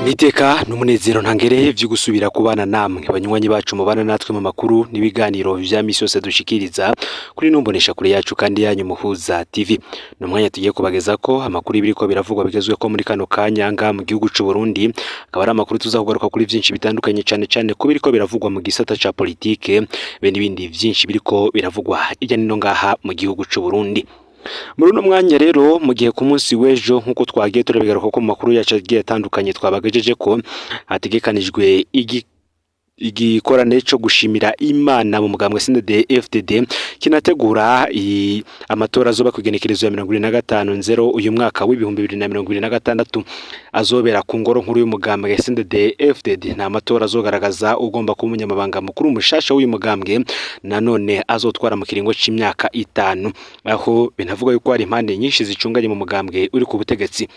Niteka n'umunezero ntangere vyo gusubira kubana namwe banywanyi bacu mubana natwe mu makuru n'ibiganiro vya misi yose dushikiriza kuri numbonesha kure yacu kandi yanyu Muhuza TV. Ni umwanya tugiye kubageza ko amakuru y'ibiriko biravugwa bigezweho muri kano kanya ngaha mu gihugu c'u Burundi, akaba ari amakuru tuza kugaruka kuri vyinshi bitandukanye, cane cane ku biriko biravugwa mu gisata ca politike be n'ibindi vyinshi biriko biravugwa hirya no hino ngaha mu gihugu c'u Burundi. Muri uno mwanya rero, mu gihe ku munsi w'ejo, nk'uko twagiye turabigaruka ko mu makuru yacu agiye atandukanye twabagejeje ko hategekanijwe igikorane co gushimira Imana mu mugambwe CNDD FDD, kinategura amatora azoba kw'igenekerezo ya 25 nzero uyu mwaka w'2026, azobera ku ngoro nkuru y'umugambwe CNDD FDD. Ni amatora azogaragaza ugomba kuba umunyamabanga mukuru mushasha w'uyu mugambwe, nanone azotwara mu kiringo c'imyaka 5, aho binavuga yuko hari impande nyinshi zicunganye mu mugambwe uri ku butegetsi.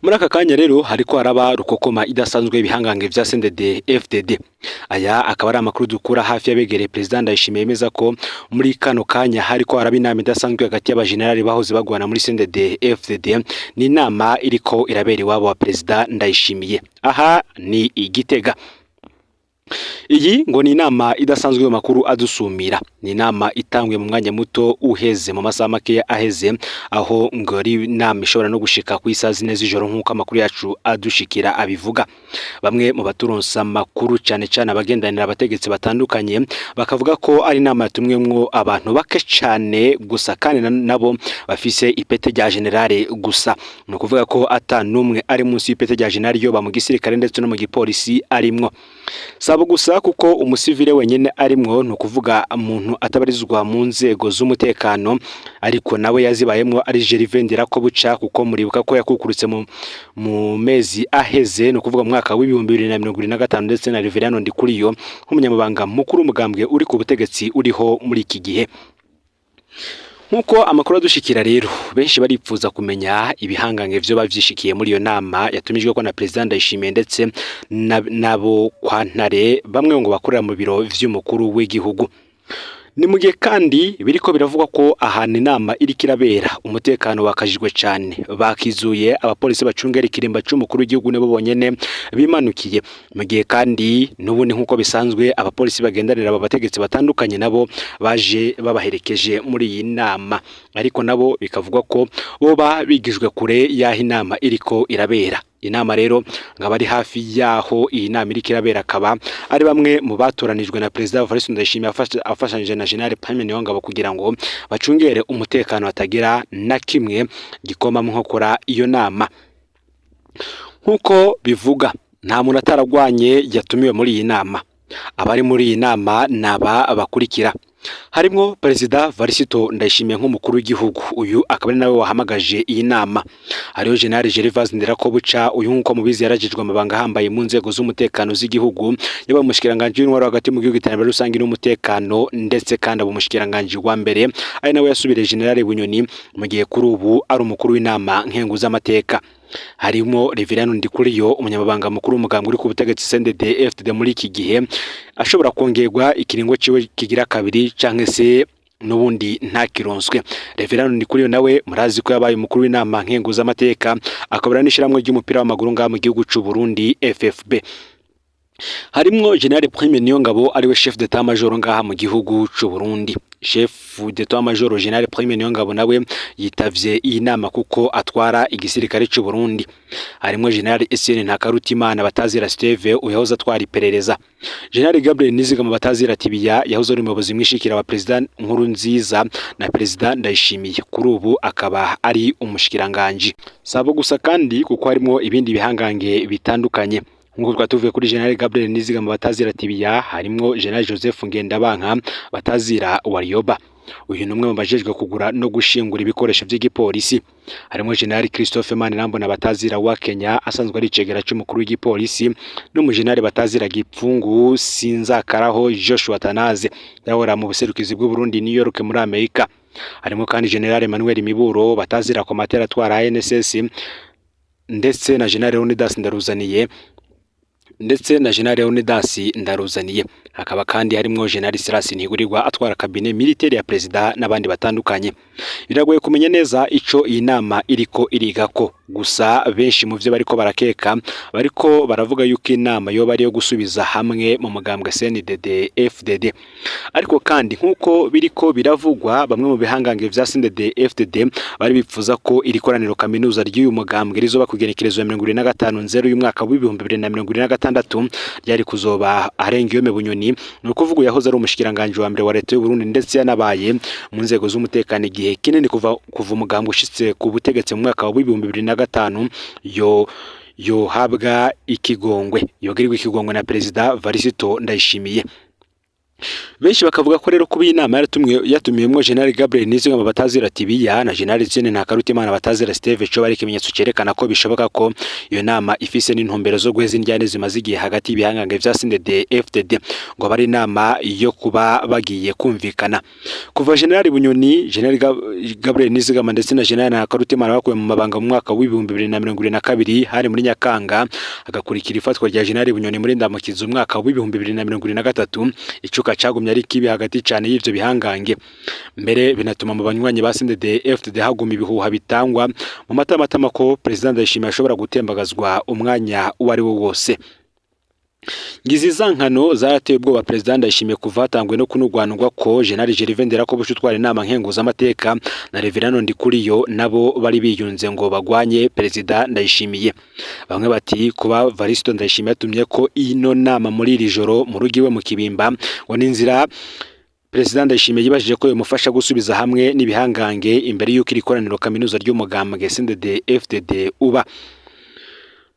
Muri aka kanya rero hariko haraba rukokoma idasanzwe ibihangange vya CNDD FDD. Aya akaba ari amakuru dukura hafi y'abegereye Perezida Ndayishimiye, yemeza ko muri kano kanya hariko haraba inama idasanzwe hagati y'abajenerali bahoze bagwana muri CNDD FDD. Ni inama iriko irabera iwabo wa Perezida Ndayishimiye, aha ni i Gitega. Iyi ngo ni inama idasanzwe mu makuru adusumira, ni inama itanguye mu mwanya muto uheze, mu masaha makeya aheze, aho ngo ari inama ishobora no gushika ku isaha 4 z'ijoro, nk'uko amakuru yacu adushikira abivuga. Bamwe mu baturonsa amakuru, cane cane abagendanira abategetsi batandukanye, bakavuga ko ari inama yatumwemwo abantu bake cane gusa, kandi nabo bafise ipete rya generale gusa. Ni ukuvuga ko ata n'umwe ari munsi y'ipete rya generale, yoba mu gisirikare ndetse no mu gipolisi arimwo. Sabo gusa, kuko umusivile wenyene arimwo, ni ukuvuga umuntu atabarizwa mu nzego z'umutekano ariko nawe yazibayemwo, ari Gervais Ndirakobuca, kuko muribuka ko yakukurutse mu mezi aheze, ni ukuvuga mu mwaka w'2025, ndetse na Reverien Ndikuriyo nk'umunyamabanga mukuru w'umugambwe uri ku butegetsi uriho muri iki gihe. Nk'uko amakuru adushikira rero, benshi baripfuza kumenya ibihangange vyo bavyishikiye muri iyo nama yatumijwe ko na President Ndayishimiye ndetse nabo kwa Ntare, bamwe ngo bakorera mu biro vy'umukuru w'igihugu. Ni mu gihe kandi biriko biravugwa ko ahantu inama iriko irabera umutekano wakajijwe cane, bakizuye abapolisi bacungera ikirimba c'umukuru w'igihugu, nibo bonyene bimanukiye. Mu gihe kandi n'ubundi nk'uko bisanzwe abapolisi bagendanira aba bategetsi batandukanye nabo baje babaherekeje muri iyi nama, ariko nabo bikavugwa ko boba bigijwe kure y'aho inama iriko irabera. Inama rero ngo abari hafi yaho iyi nama iriko irabera akaba ari bamwe mu batoranijwe na Perezida Evariste Ndayishimiye afashanyije na General Prime Niyongabo, kugira ngo bacungere umutekano hatagira na kimwe gikoma mu nkokora iyo nama. Nk'uko bivuga, nta muntu ataragwanye yatumiwe muri iyi nama. Abari muri iyi nama ni aba bakurikira: harimwo Perezida Varisito Ndayishimiye nk'umukuru w'igihugu, uyu akaba ari nawe wahamagaje iyi nama. Hariho General Gervais Ndirakobuca, uyu nk'uko mubizi yarajejwe amabanga ahambaye mu nzego z'umutekano z'igihugu, yaba umushikiranganji w'intwaro hagati mu gihugu, iterambere rusange n'umutekano, ndetse kandi aba umushikiranganji wa mbere, ari nawe yasubiriye General Bunyoni, mu gihe kuri ubu ari umukuru w'inama nkenguzamateka. Harimo Reverien Ndikuriyo, umunyamabanga mukuru w'umugambwe uri ku butegetsi CNDD FDD muri iki gihe, ashobora kongerwa ikiringo ciwe kigira kabiri canke se n'ubundi ntakironswe. Reverien Ndikuriyo nawe murazi ko yabaye umukuru w'inama nkenguzamateka, akaba n'ishyirahamwe ry'umupira w'amaguru ngaha mu gihugu c'u Burundi, FFB. Harimwo General Prime Niyongabo, ariwe chef d'état major ngaha mu gihugu c'u Burundi. Chef d'état major General Prime Niyongabo nawe yitavye iyi nama kuko atwara igisirikare c'u Burundi. Harimwo General Etienne Ntakarutimana batazira Steve, uyahoze atwara iperereza. General Gabriel Nizigama batazira Tibiya, yahoze ari umuyobozi mwishikira wa President Nkurunziza na President Ndayishimiye, kuri ubu akaba ari umushikiranganje. Sabo gusa kandi, kuko harimo ibindi bihangange bitandukanye. Nk'uko twari tuvuye kuri General Gabriel Nizigama batazira Tibiya, harimwo General Joseph Ngendabanka batazira Warioba, uyu ni umwe mu bajejwe kugura no gushingura ibikoresho by'igipolisi. Harimo General Christophe Manirambona batazira wa Kenya, asanzwe ari icegera c'umukuru w'igipolisi, n'umujenerali batazira Gipfungu Sinzakaraho Joshua Tanaze, yahora mu buserukizi bw'u Burundi New York muri Amerika. Harimo kandi General Emmanuel Miburo batazira Komatera, atwara ANSS, ndetse na General Leonidas Ndaruzaniye, hakaba kandi harimwo General Silas Ntigurirwa, atwara cabinet militaire ya Perezida, n'abandi batandukanye. Biragoye kumenya neza ico iyi nama iriko irigako. Gusa benshi mu vyo bariko barakeka, bariko baravuga yuko inama yoba ariyo gusubiza hamwe mu mugambwe CNDD FDD. Ariko kandi, nk'uko biriko biravugwa, bamwe mu bihangange vya CNDD FDD bari bipfuza ko iri koraniro kaminuza ry'uyu mugambwe rizoba ku igenekerezo ya 25 nzero y'umwaka w'2026 ryari kuzoba Alain Guillaume Bunyoni, ni ukuvuga yahoze ari umushikiranganji wa mbere wa leta y'u Burundi, ndetse yanabaye mu nzego z'umutekano igihe kinini kuva umugambwe ushitse ku butegetsi mu mwaka w'2005, yo yohabwa ikigongwe, yogirirwa ikigongwe na Perezida Varisito Ndayishimiye. Benshi bakavuga ko rero kuba iyi nama yatumiwemwo General Gabriel Nizigama batazira Tibiya na General Etienne Ntakarutimana batazira Steve co bari ikimenyetso cerekana ko bishoboka ko iyo nama ifise n'intumbero zo guheza indyane zimaze igihe hagati y'ibihangange vya CNDD FDD, ngo bari inama yo kuba bagiye kumvikana. Kuva General Bunyoni, General Gabriel Nizigama ndetse na General Ntakarutimana bakuwe mu mabanga mu mwaka w'2022, hari muri Nyakanga, hagakurikira ifatwa rya General Bunyoni muri Ndamukiza umwaka w'2023, icuka cagumye ari kibi hagati cane y'ivyo bihangange. Mbere binatuma mu banywanyi ba CNDD FDD haguma ibihuha bitangwa mu matamatama ko President Ndayishimiye ashobora gutembagazwa umwanya uwo ari wo wose. Ngizi zankano zarateye ubwoba President Ndayishimiye kuva hatanguye no kunugwanugwa ko General Gervais Nderakobuca utwara inama nkenguzamateka na Reverend Ndikuriyo nabo bari biyunze ngo bagwanye Perezida Ndayishimiye. Bamwe bati kuba Varisito Ndayishimiye yatumye ko ino nama muri iri joro mu rugo iwe mu Kibimba, ngo ni inzira Perezida Ndayishimiye yibajije ko yomufasha gusubiza hamwe n'ibihangange imbere y'uko iri koraniro kaminuza ry'umugambwe CNDD FDD uba.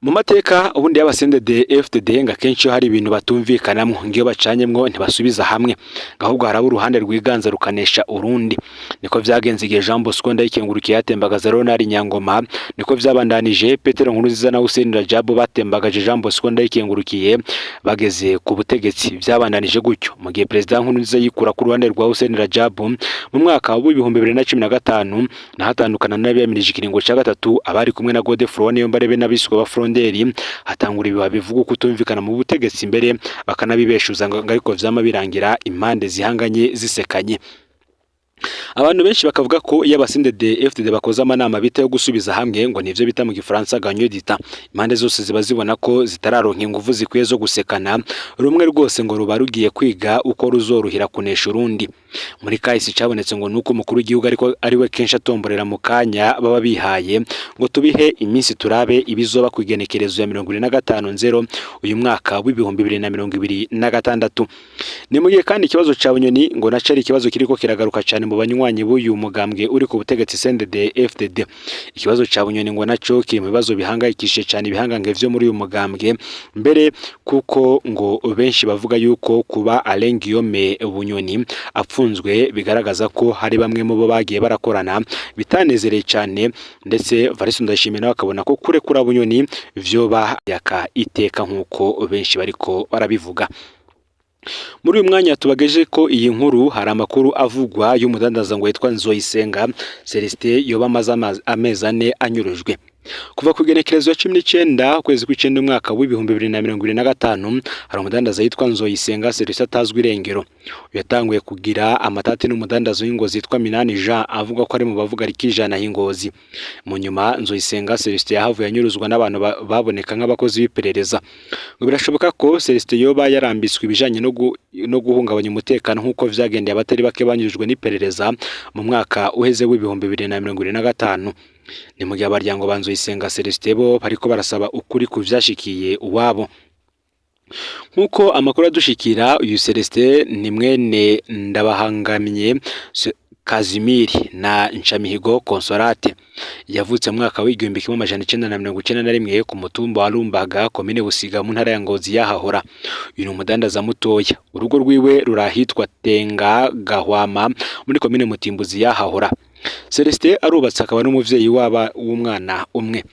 Mu mateka ubundi y'aba CNDD FDD, ngo akenshi iyo hari ibintu batumvikanamwo, ngiyo bacanyemwo, ntibasubiza hamwe, ahubwo haraba uruhande rwiganza rukanesha urundi. Niko vyagenze igihe Jean Bosco Ndayikengurukiye yatembagaza Ronald Nyangoma, niko vyabandanije Petero Nkurunziza na Hussein Rajabu batembagaje Jean Bosco Ndayikengurukiye bageze ku butegetsi. Vyabandanije gutyo mu gihe Perezida Nkurunziza yikura ku ruhande rwa Hussein Rajabu mu mwaka w'2015, nahatandukana n'abiyamirije ikiringo ca gatatu abari kumwe na Godefroid Niyombare n'abiswe ba Fronderi, hatangura ibihuha bivuga ukutumvikana mu butegetsi, mbere bakanabibeshuza ngo ariko vyama birangira impande zihanganye zisekanye. Abantu benshi bakavuga ko iyo aba CNDD FDD bakoze amanama bita yo gusubiza hamwe, ngo nivyo bita mu gifaransa gagne du temps, impande zose ziba zibona ko zitararonka inguvu zikwiye zo gusekana. Rumwe rwose ngo ruba rugiye kwiga uko ruzorohera kunesha urundi. Muri kahise cabonetse ngo nuko umukuru w'igihugu ariko ariwe kenshi atomborera mu kanya baba bihaye, ngo tubihe iminsi turabe ibizoba ku igenekerezo ya 25 nzero uyu mwaka w'2026. Ni mu gihe kandi ikibazo ca Bunyoni ngo naco ari ikibazo kiriko kiragaruka cane mu banywanyi b'uyu mugambwe uri ku butegetsi CNDD FDD. Ikibazo ca Bunyoni ngo naco kiri mu bibazo bihangayikishije cane ibihangange vyo muri uyu mugambwe, mbere kuko ngo benshi bavuga yuko kuba Alain Guillaume Bunyoni apfunzwe bigaragaza ko hari bamwe mu bo bagiye barakorana bitanezereye cane, ndetse Varisto Ndayishimiye nawe akabona ko kurekura Bunyoni vyoba yaka iteka, nk'uko benshi bariko barabivuga. Muri uyu mwanya tubageje ko iyi nkuru, hari amakuru avugwa y'umudandaza ngo yitwa Nzoyisenga Celestin yoba amaze amezi 4 anyurujwe. Kuva ku igenekerezo ya 19 ukwezi kw'icenda umwaka w'2025, hari umudandaza yitwa Nzoyisenga Celestin atazwi irengero. Uyu yatanguye kugira amatati n'umudandaza w'Ingozi yitwa Minani Jean, avuga ko ari mu bavuga rikijana y'Ingozi. Mu nyuma Nzoyisenga Celestin yahavuye anyuruzwa n'abantu baboneka nk'abakozi b'iperereza. Ngo birashoboka ko Celestin yoba yarambitswe ibijanye no guhungabanya umutekano, nk'uko vyagendeye abatari bake banyurujwe n'iperereza mu mwaka uheze w'2025. Ni mu gihe abaryango ba Nzoyisenga Celestin bo bariko barasaba ukuri ku vyashikiye uwabo. Nk'uko amakuru adushikira, uyu Celestin ni mwene Ndabahangamye Kazimiri na Nshamihigo Consolate. Yavutse mu mwaka w'1991 ku mutumba wa Rumbaga, komine Busiga, mu ntara ya Ngozi yahahora. Uyu ni umudandaza mutoya. Urugo rwiwe ruri ahitwa Tenga Gahwama muri komine Mutimbuzi yahahora. Celestin arubatse, akaba n'umuvyeyi waba w'umwana umwe.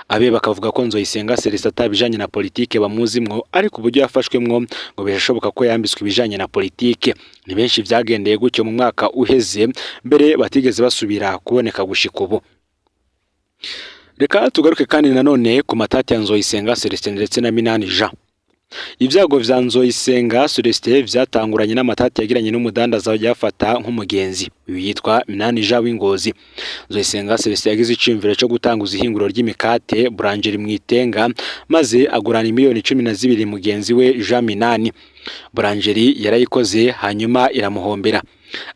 Abe bakavuga ko Nzoyisenga Celestin atabijanye na politike bamuzimwo, ariko uburyo yafashwemwo ngo birashoboka ko yambitswe ibijanye na politike. Ni benshi vyagendeye gutyo mu mwaka uheze, mbere batigeze basubira kuboneka gushika ubu. Reka tugaruke kandi nanone ku matati ya Nzoyisenga Celestin ndetse na Minani Jean. Ibyago vya Nzoyisenga Celestin vyatanguranye n'amatati yagiranye n'umudandaza yafata nk'umugenzi, uyu yitwa Minani Jean w'Ingozi. Nzoyisenga Celestin yagize iciyumviro co gutanguza ihinguriro ry'imikate boulangerie mw'Itenga, maze agurana 12 miliyoni mugenzi we Jean Minani. Boulangerie yarayikoze hanyuma iramuhombera.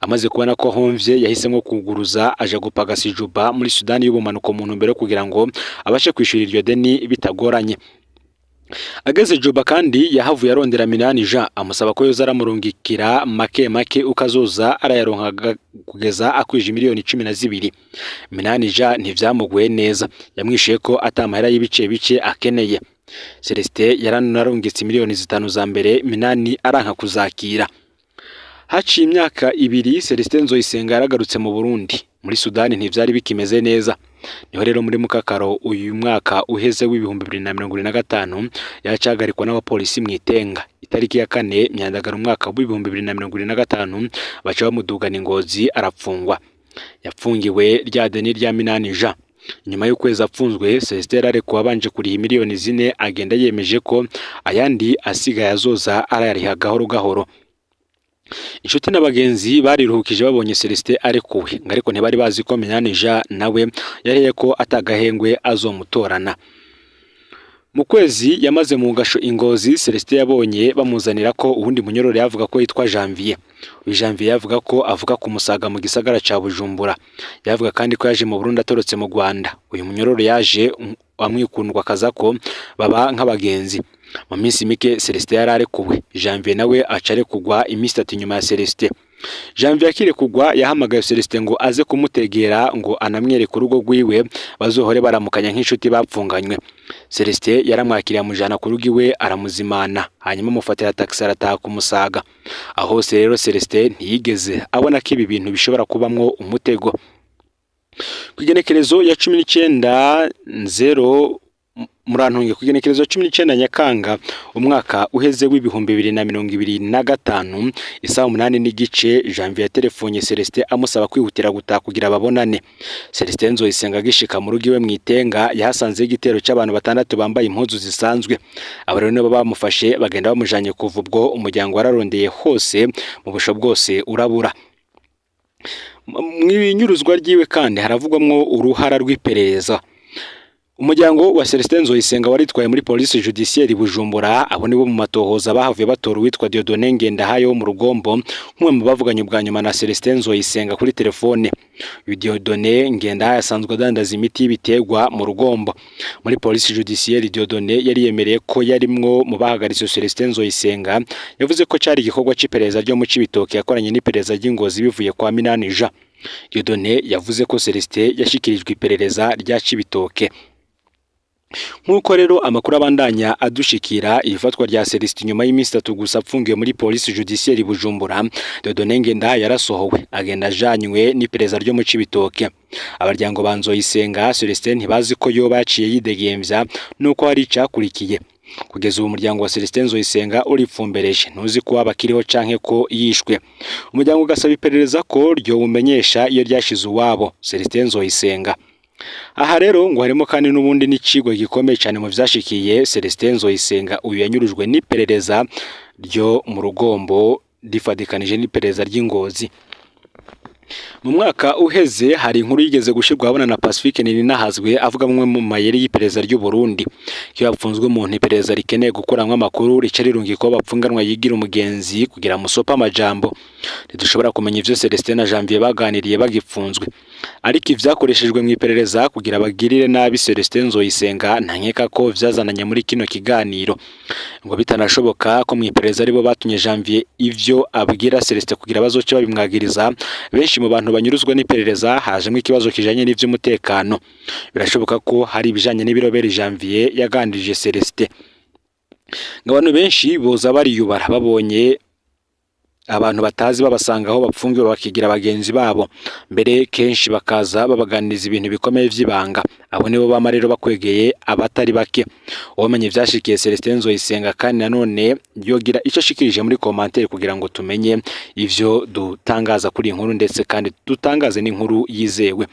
Amaze kubona ko ahomvye, yahisemwo kuguruza aja gupagasa i Juba muri Sudani y'ubumanuko mu ntumbero yo kugira ngo abashe kwishura iryo deni bitagoranye. Ageze Juba kandi yahavuye arondera Minani Jean, amusaba ko yoza aramurungikira make make uko azoza arayaronka kugeza akwije 12 miliyoni. Minani Jean ntivyamuguye neza, yamwishuye ko ata mahera y'ibice bice akeneye. Celestin yaranarungitse 5 miliyoni za mbere, Minani aranka kuzakira. Haciye imyaka 2 Celestin Nzoyisenga yaragarutse mu Burundi. Muri Sudani ntivyari bikimeze neza. Niho rero muri Mukakaro uyu mwaka uheze w'2025 yacahagarikwa n'abapolisi mw'Itenga. Itariki ya 4 Myandagaro umwaka w'2025 baca bamudugana i Ngozi arapfungwa. Yapfungiwe rya deni rya Minani Jean. Nyuma y'ukwezi apfunzwe, Celestin yararekuwe abanje kuriha 4 miliyoni, agenda yemeje ko ayandi asigaye azoza arayariha gahoro gahoro. Inshuti n'abagenzi bariruhukije babonye Celestin arekuwe, ngo ariko ntibari bazi ko Minani Jean nawe yareye ko atagahengwe azomutorana. Mu kwezi yamaze mu gasho i Ngozi, Celestin yabonye bamuzanira ko uwundi munyororo yavuga ko yitwa Janvier. Uyu Janvier yavuga ko avuka ku Musaga mu gisagara ca Bujumbura. Yavuga kandi ko yaje mu Burundi atorotse mu Rwanda. Uyu munyororo yaje amwikundwa akaza ko baba nk'abagenzi. Mu minsi mike Celestin yari arekuwe. Janvier nawe aca arekugwa iminsi 3 nyuma ya Celestin. Janvier akirekugwa yahamagaye Celestin ngo aze kumutegera ngo anamwereke urugo rwiwe, bazohore baramukanya nk'inshuti bapfunganywe. Celestin yaramwakiriye amujana ku rugo iwe aramuzimana, hanyuma amufatira taxi arataha ku Musaga. Aho hose rero Celestin ntiyigeze abona ko ibi bintu bishobora kubamwo umutego. Ku igenekerezo ya 19 nzero, murantunge, ku igenekerezo 19 Nyakanga umwaka uheze w'2025, isaha 8:30, Janvier yatelefonye Celestin amusaba kwihutira gutaha kugira babonane. Celestin Nzoyisenga agishika mu rugo iwe mw'Itenga yahasanzeho igitero cy'abantu batandatu bambaye impuzu zisanzwe. Abo rero nibo bamufashe bagenda bamujanye. Kuva ubwo umuryango wararondeye hose mu busho bwose urabura. Mw'inyuruzwa ryiwe kandi haravugwamwo uruhara rw'iperereza. Umuryango wa Celestin Nzoyisenga waritwaye muri police judiciaire Bujumbura. Abo nibo mu matohoza bahavuye batora uwitwa Dieudonné Ngendahayo wo mu Rugombo nk'umwe mu bavuganye ubwa nyuma na Celestin Nzoyisenga kuri telefone. Uyu Dieudonné Ngendahayo asanzwe adandaza imiti y'ibiterwa mu Rugombo. Muri police judiciaire Dieudonné yari yemereye ko yarimwo mu bahagaritse Celestin Nzoyisenga. Yavuze ko cari igikorwa c'iperereza ryo mu Cibitoke yakoranye n'iperereza ry'Ingozi bivuye kwa Minani Jean. Dieudonné yavuze ko Celestin yashikirijwe iperereza rya Cibitoke. Nk'uko rero amakuru abandanya adushikira, ifatwa rya Celestin nyuma y'iminsi 3 gusa apfungiwe muri police judiciaire Bujumbura, Dieudonné Ngendahayo yarasohowe agenda ajanywe n'iperereza ryo mu Cibitoke. Abaryango ba Nzoyisenga Celestin ntibazi ko yoba yaciye yidegemvya nuko hari icakurikiye. Kugeza ubu umuryango wa Celestin Nzoyisenga uripfumbereje, ntuzi ko waba akiriho canke ko yishwe. Umuryango ugasaba iperereza ko ryowumenyesha iyo ryashize uwabo Celestin Nzoyisenga. Aha rero ngo harimo kandi n'ubundi n'icigwa gikomeye cyane mu vyashikiye Celestin Nzoyisenga, uyu yanyurujwe n'iperereza ryo mu Rugombo rifadikanije n'iperereza ry'Ingozi. Mu mwaka uheze hari inkuru yigeze gushirwa ahabona na Pacifique Nininahazwe avuga amwe mu mayeri y'iperereza ry'u Burundi. Iyo hapfunzwe umuntu, iperereza rikeneye gukuramwo amakuru rica rirungika uwo bapfunganwa yigira umugenzi kugira amusope amajambo. Ntidushobora kumenya ivyo Celestin na Janvier baganiriye bagipfunzwe, ariko ivyakoreshejwe mu iperereza kugira bagirire nabi Celestin Nzoyisenga nta nkeka ko vyazananye muri kino kiganiro. Ngo bitanashoboka ko mu iperereza aribo batumye Janvier ivyo abwira Celestin kugira bazoce babimwagiriza. Benshi mu bantu banyuruzwa n'iperereza hajemwo ikibazo kijanye n'ivy'umutekano. Birashoboka ko hari ibijanye n'ibiroberi Janvier yaganirije Celestin. Ngo abantu benshi boza bariyubara babonye abantu batazi babasanga aho bapfungiwe bakigira bagenzi babo, mbere kenshi bakaza babaganiriza ibintu bikomeye vy'ibanga. Abo nibo bama rero bakwegeye abatari bake. Uwamenye ivyashikiye Celestin Nzoyisenga kandi nanone yogira ico ashikirije muri commentaire kugira ngo tumenye ivyo dutangaza kuri iyi nkuru, ndetse kandi dutangaze n'inkuru yizewe.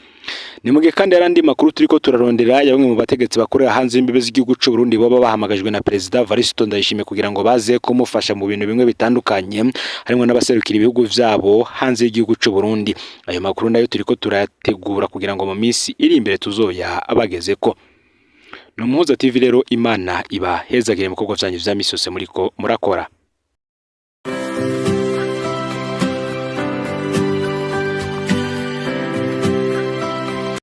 Ni mugihe kandi hari andi makuru turiko turarondera ya bamwe mu bategetsi bakorera hanze y'imbibe z'igihugu c'u Burundi boba bahamagajwe na Perezida Varisito Ndayishimiye kugira ngo baze kumufasha mu bintu bimwe bitandukanye, harimwo n'abaserukira ibihugu vyabo hanze y'igihugu c'u Burundi. Ayo makuru nayo turiko turayategura kugira ngo mu minsi iri imbere tuzoya abagezeko. Ni Umuhuza TV rero, Imana ibahezagire mu bikorwa vyanyu vya misi yose muriko murakora.